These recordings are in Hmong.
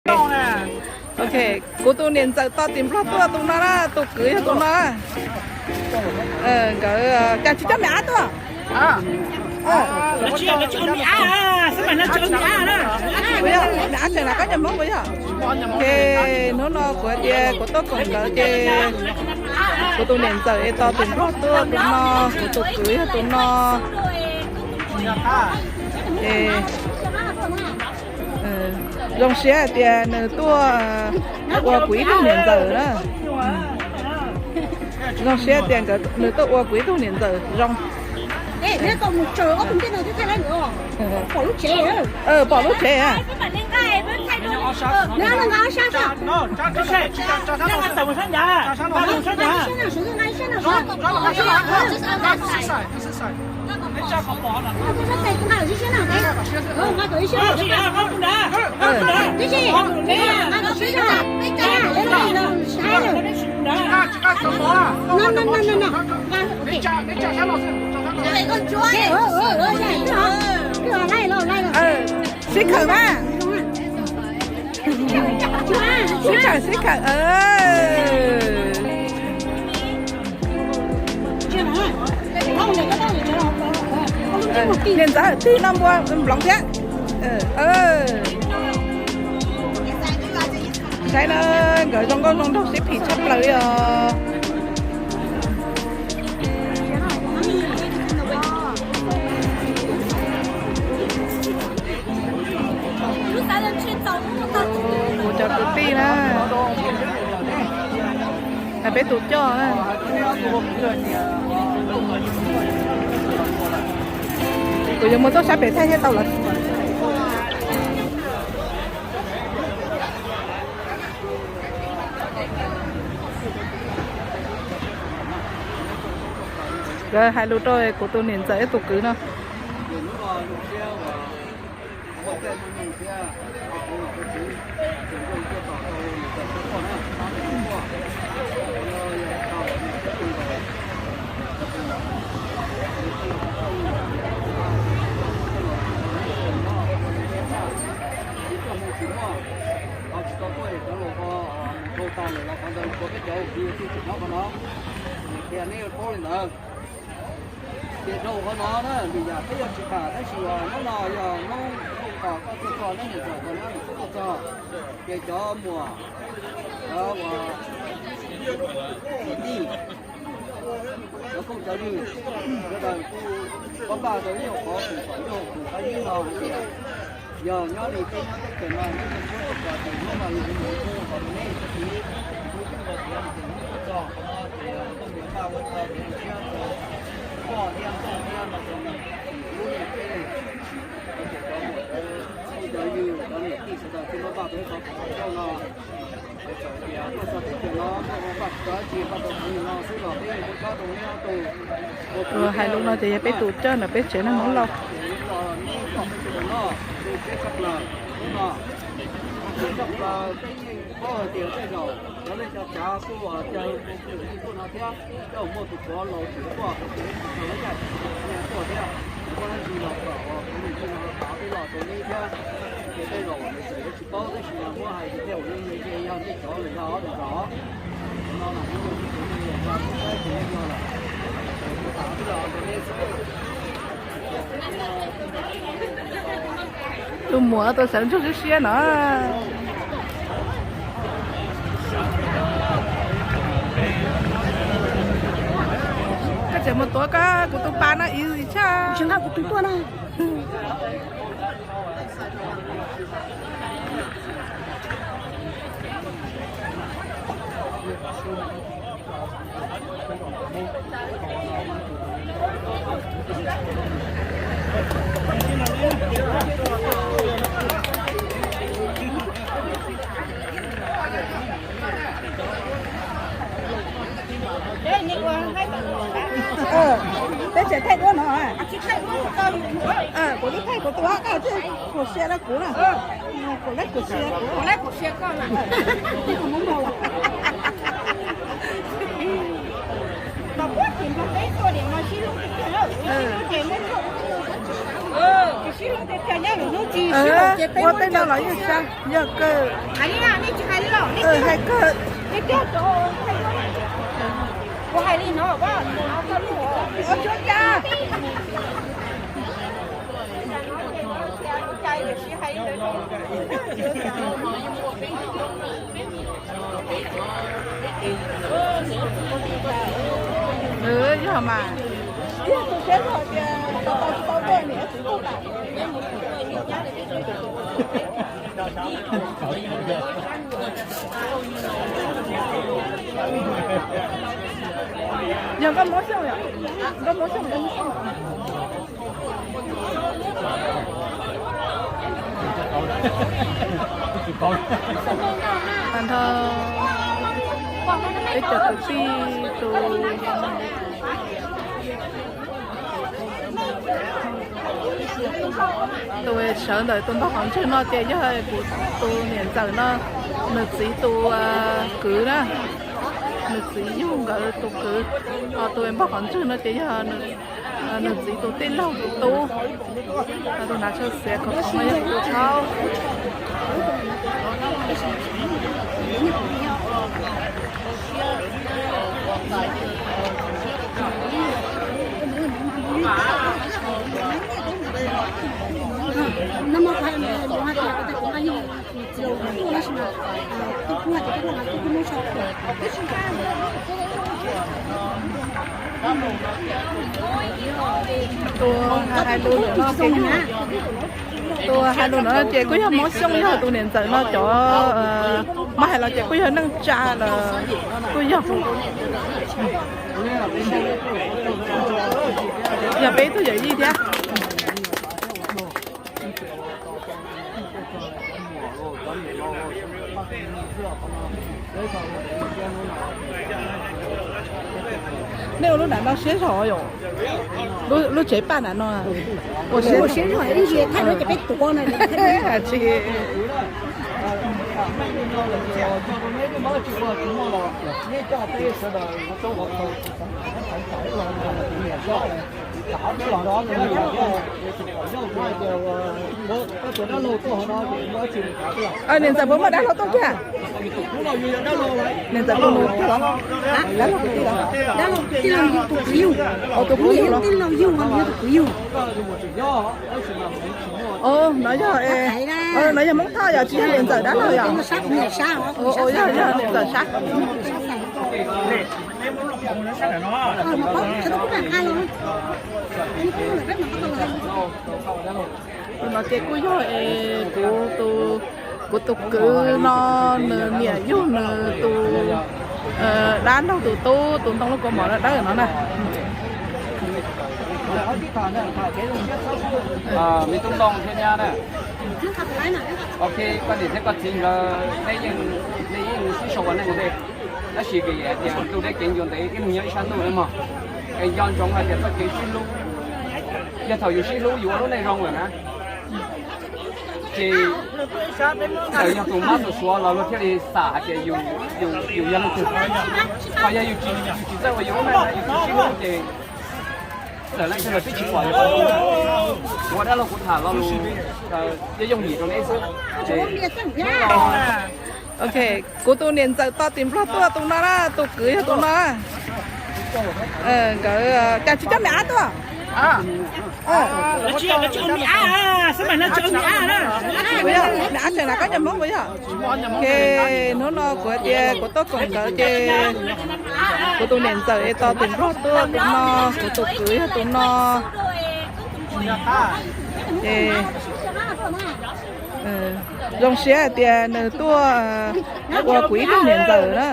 Ok, kuv tus niam ntxawm tos tim Nplog tuaj tus no na, tus kwv yog tus no. Nkawd cas tsis coj me ab tuaj? Me ab tseem los koj cov Hmoob puas yog? Ces hnub no kuv hais tias kuv tuaj koom nkawd ces kuv tus niam ntxawm es tos tim Nplog tuaj tus no, kuv tus kwv yog tus no. Ces zoo siab hais tias nws tuaj ua kuv ib tug niam ntxawm na. Zoo siab tias nkawd, nws tuaj ua kuv ib tug niam ntxawm zoo. Pom lub tsev. Sib khawm mas. Sib khawm, sib khawm. Niam ntxawm tig no npua nploov thiab. Saib na, nkawd zoo nkauj zoo nraug sib phim tshaj plaws li os. Kuv cov kwv tij na, peb tus coj na. Kuv yuav mus txoj sab pem thaij thiaj tau lawm. Lawv hais lus rau kuv tus niam ntxawm ib tus kwv no. Ces dhau qhov no na, vim yam peb yuav tsis tham tab sis hnub no yog hnub koj tuaj txog, neb niam ntxawm txog, neb niam txiv tuaj txog, ces cov muam, cov uas niam tij, cov phooj cov ywg, sawv daws kuj pab npaj rau ib nyuag qhov tus tom ncauj tus qab zib no hais tias yog nyob li peb nyob teb chaws no nyob nyob txhua txhua tus hnub no yog mus hu qhov rau neb txiv hu tub rau tiav mus tus hnub tuaj txog qhov no ces koj yuav npaj ua txog kev zoo siab rau poj thiab npoj thiab no rau hnub li peb li. Ces cov muam cov phooj cov ywg cov niam tij sawv daws thiaj muab npaj rau ib qho tus tom ncauj no. Txawm tias tuaj txog teb chaws no muaj vaj tsis tau dab tsi, npaj tau qhov no xwb los peb yeej muab tshab rau neb ob tug. Hais lus no ces yog peb tus coj ntawm peb tsev neeg Hmoob Lauj. Ces neb los neb pom peb sawv daws noj, ntuj siab tshaj plaws hnub no. Ntuj siab tshaj plaws, peb yeej paub hais tias tej zaum cov neej cov tsav kuj caw tus kwv tij tuaj no thiab, tej zaum muaj tus tsov laus tsim tuaj, tus kwv tij tsis tau lawv yaj tsis tau tuaj thiab, muaj dab tsi los kom kuv niam tij no tav peb los rau neb thiab. Ces tej zaum nws txawm yuav tsis paub tab sis mas muab hais tias tej zaum nws nyiam ces yog nej cov los yog ob tug zos. Qhov no mas kuv yog ib tug neeg yog yog, kuv saib ces yeej yog lawm. Kuv tav peb los rau neb xwb. Tus muam tus xeeb ntsuag siab siab no. Koj tseem mus tuav koj kuv tus pas no ib tshaj. Tsis nqa kuv tus tuaj na. Peb tseem thaij duab no. Kuv twb thaij kuv tus, koj twb kuv share rau kuv na. Kuv like kuv share kuv. Ua tej no los yeej sab yog kawg. Hais kawg. Yog mas. Yog koj muab xyoo yom, koj muab xyoo. Tag nrho peb cov kwv tij tus, tus sawv ntawm tus npog qhov ntswg no ces yog kuv tus niam ntxawm no, nws txiv tus kwv na, nws txiv yug nkawd tus kwv, ho tus npog qhov ntswg no ces yog nws txiv tus tij laug tus tub. Tus hnav tsho xiav khov khoov no yog tus thaub. Tus hais lus no ces, tus hais lus no ces kuj yog Hmoob Xyooj, yog tus niam ntxawm no cov, mas hais los ces kuj yog neej tsa los kuj yog, yog peb ib tug yawm yij thiab. Nej ua lub nram no siab zog yom? Lub tsev paj nram no ua siab zog. Niam ntxawm puas muaj dab laug tuaj kiag? Niam ntxawm puas mus, dab laug, dab laug tus tij laug, tus kwv yug, tus kwv yug los, tus kwv yug. Ov, no yog, no yog Hmoob Thoj yom, tsis yog niam ntxawm dab laug yom? Yog, yog niam ntxawm sab. Tus no ces kuj yog es kuv tus, kuv tus kwv no, nws niam yug nws tus dab laug tus tub tus ntoo lub kaus mom dawb no na. Me tub Ntoo thiab nyab na, koj niam thiab koj txiv nkawd, nej yeej sib sau ua neej ua dej, tab sis vim hais tias ntuj deb kev ncua ntev, ib leeg nyob ib sab ntuj na mog, es nco ntsoov hais tias txoj kev sib hlub, yog thaum yus sib hlub yus ua lub neej zoo lawm na, ces txawm yog tus mab tus suav los luag thiaj li xam hais tias yus yog leej twg. Ho yog yus tsis, yus tsis txawj ua yus lub neej, yus tsis sib hlub ces txawm leej twg los twb tsis pom yus. Kuv ua dab laug kuv tham lo lus yooj yim rau neb xwb. Ces ok, kuv tus niam ntxawm tos tim Nplog tuaj tus no na, tus kwv yog tus no. Nkawd cas tsis coj me ab tuaj? Me ab tseem na, koj cov Hmoob puas yog? Ces hnub no kuv hais tias kuv tuaj koom nkawd ces kuv tus niam ntxawm es tos tim Nplog tuaj tus no, kuv tus kwv yog tus no. Ces zoo siab hais tias nws tuaj ua kuv ib tug niam ntxawm na.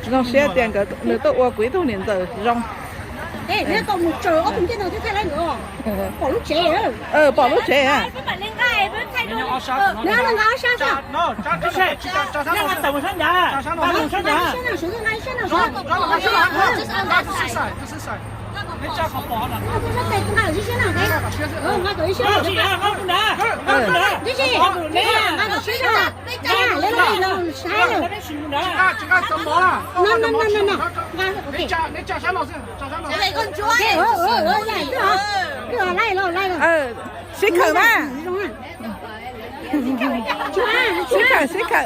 Zoo siab tias nws tuaj ua kuv ib tug niam ntxawm zoo. Pom lub tsev. Sib khawm mas. Sib khawm, sib khawm.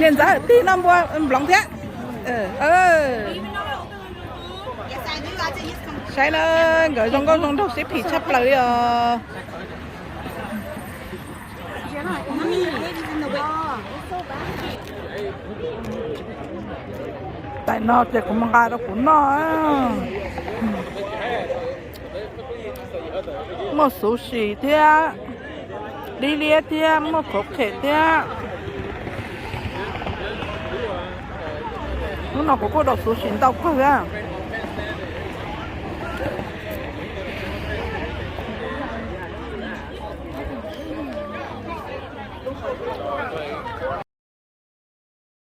Niam ntxawm tig no npua nploov thiab. Saib na, nkawd zoo nkauj zoo nraug sib phim tshaj plaws li os. Tam no ces kuv mus nqa rau kuv noj. Muaj xuv sis thiab, dib liab thiab, muaj khuv qhem thiab. Hnub no kuv kuj daus xuv sis ntau kawg thiab.